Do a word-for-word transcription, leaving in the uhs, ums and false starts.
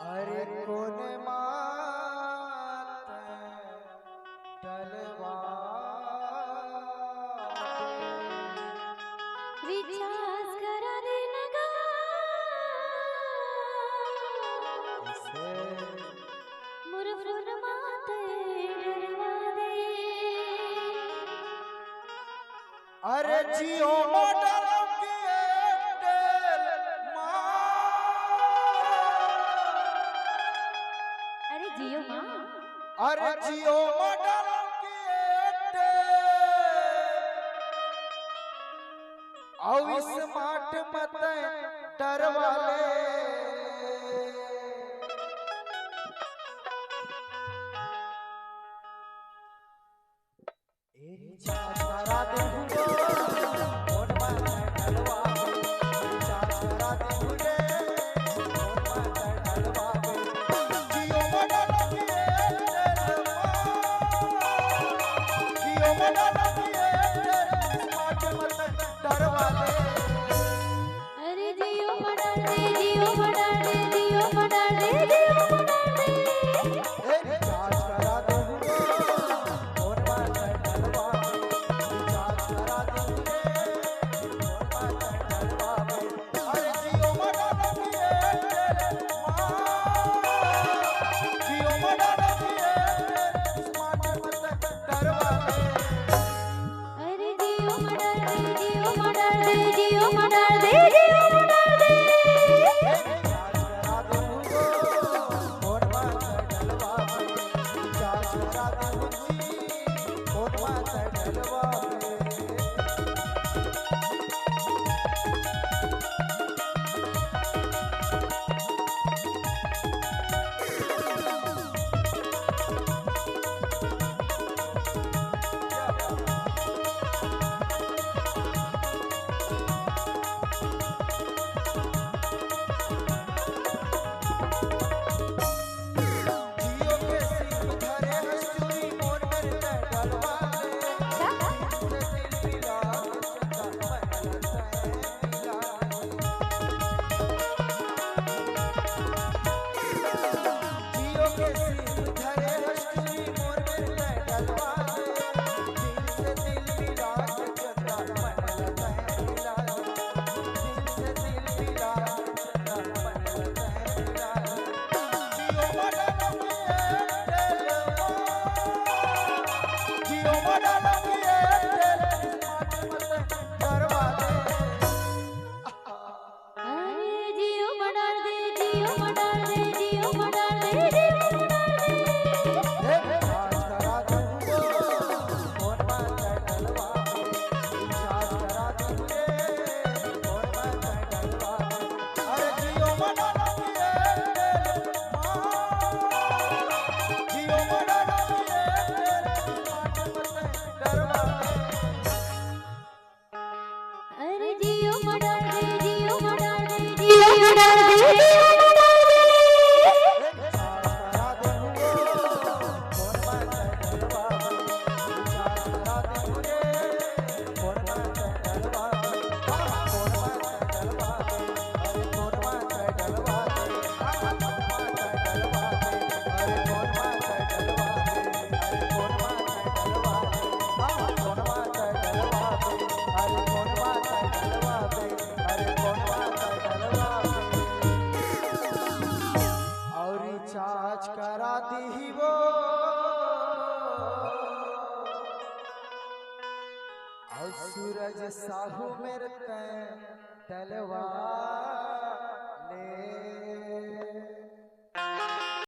अरे कोन मात डलवा रिचार्ज करा दे न गा। मोर फोन मात डलवा दे। अरे जियो मॉडल के एयरटेल मा। अरे जियो माँ। अरे जियो मॉडल के एयरटेल अउ स्मार्ट मत डरवा ले। ए रिचार्ज करा देहू रे, फोन मा तैं डलवा दे। रिचार्ज करा देहू रे, फोन मा तैं डलवा दे। जियो मॉडल के एयरटेल मा, जियो मॉडल के एयरटेल स्मार्ट मत डरवा दे। अरे जियो मॉडल दे, जियो मॉडल दे, जियो मॉडल दे, जियो मॉडल दे। ए रिचार्ज करा देहू रे, फोन मा तैं डलवा दे। रिचार्ज करा देहू रे, फोन मा तैं डलवा दे। अरे जियो मॉडल के एयरटेल मा, जियो मॉडल के एयरटेल स्मार्ट मत डरवा दे। अरे जियो मॉडल दे, जियो मॉडल दे, जियो मॉडल दे, जियो मॉडल दे। अउ रिचार्ज करा दिही वो। अउ सूरज साहू मेर तैं डलवा ले।